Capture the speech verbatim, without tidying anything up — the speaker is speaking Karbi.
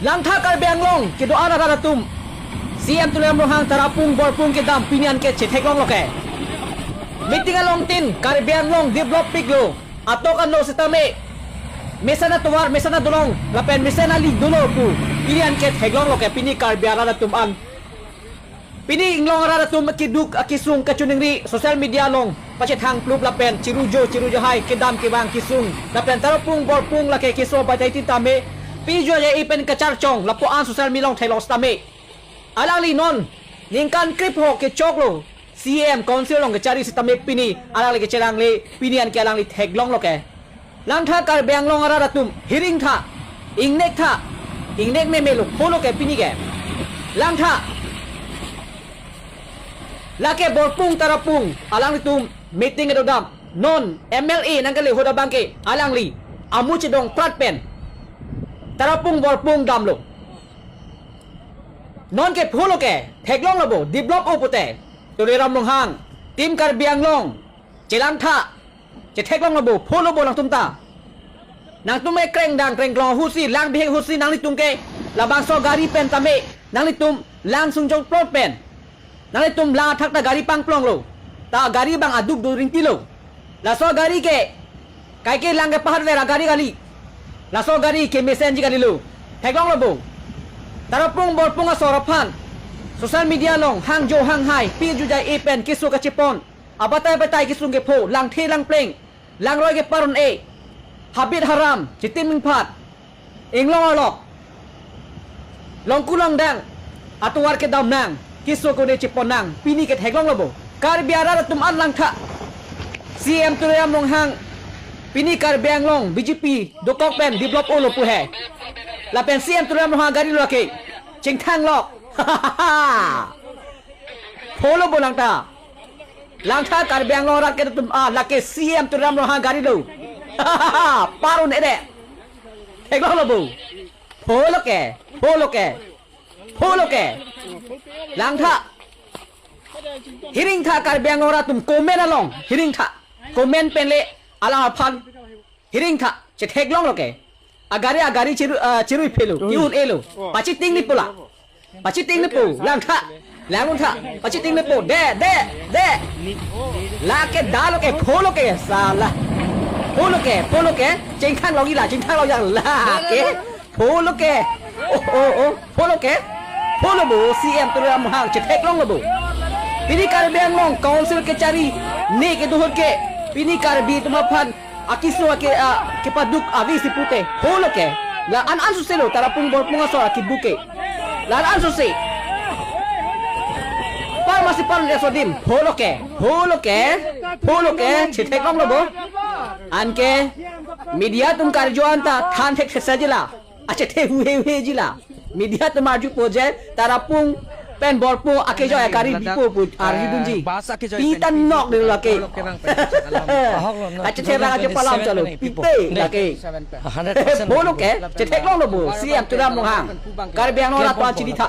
Langtha Karbi Anglong kedo-an arat atum, C M Tuliram Ronghang Tarapung Borpung kedam pini anke chetheklonglo ke. Meeting along tin Karbi Anglong develop piklo, atok ano sitame mesen atovar, mesen adolong lapen mesen ali dolo pu pini anke theklonglo ke. Pini Karbi arat atum an, pini inglong arat atum keduk akesung kachiningri social media along pachethang plup lapen chirujo chirujo hai kedam kevang kesung lapen Tarapung Borpung lake keso batai titame pijua ja ipen kacharchong lapu-an social media along theklong sitame alangli non ningkan krepho kechoklo C M Council along kechari sitame pini alangli kechelangle, pini anke alangli theklonglo ke. Langtha Karbi Anglong arat atum, hiring tha, ingnek tha, ingnek meme lo, pholo ke pini ke. Langtha, lake Borpung Tarapung alanglitum meeting kedodam, non M L A nangkele hoda abangke alangli amu chedong prat pen Tarapung Borpung damlo. Non ke pholo ke, theklonglo bo, develop o pute. Tuliram Ronghang, Team Karbi Anglong, chelangtha, chetheklonglo bo, pholo bo nangtum ta. Nangtum ke krengdang krengklong ahutsi, lang bihek ahutsi nanglitum ke labangso gari pen tame nanglitum lang sungjong plot pen nanglitum lang athak ta gari pangplonglo. Ta gari abang aduk do ringtilo. Laso gari ke kaike lang ke pahat vera gari kali. Laso gari ke mesenji kalilo. Theklonglo bo. Tarapung Borpung asor aphan social media along hangjo hanghai pijua ja ipen keso kachepon, abatai batai kesung kepho, langthe langpleng, langroi keparon-e, habit haram, chitim ingphat, inglong arlok, longku longdang atovar kedam nang, keso kone chepon nang, pini ke theklonglo bo. Karbi arat atum an langtha, C M Tuliram Ronghang pini Karbi Anglong B J P dokok pen develop olo pu he. Lapen C M Tuliram Ronghang gari lo ke, chingthang lok. Pholo bo langtha. Langtha Karbi Anglong arat ke atum, ah, lake C M Tuliram Ronghang gari lo. Paron ede. Theklonglo bo. Pholo ke, pholo ke, pholo ke. Langtha. Hiring tha Karbi Anglong arat atum, comment along hiring tha. Comment pen le alang aphan hiring tha, chetheklonglo ke. Agari, agari chiru, ah, chirui phelo, ki-un-elo. Pachiting ni pula. Pachiting ni pu, langtha. Lang-un tha, pachiting ni pu. De, de, de. Lake dalo ke, pholo ke, sala. Pholo ke, pholo ke. Chingthang lok ila, chingthang lok yang lake. Pholo ke. Oh, oh, oh. Pholo ke. Pholo bo, C M Tuliram Ronghang chetheklonglo bo. Pini Karbi Anglong Council kechari ne kedo ahut ke, pini Karbi atum aphan akeso ake, ah, kepaduk ave si pute. Pholo ke. La-an an sose lo, Tarapung Borpung asor akebuk ke. La-an an sose. Parmasi parle sodim. Pholo ke. Pholo ke. Pholo ke. Chetheklonglo bo. Anke media atum karju anta than thekthesa jila. Achethe huhe huhe jila. Media atum arjupo je Tarapung pen Borpung akejoi akari bipo pu arjudunji. Pi tan nok de lake. Achethe ra ajo palam chalo. Pite lake. Pholo ke, chetheklonglo bo, C M Tuliram Ronghang. Karbi Anglong arat aphan chini tha.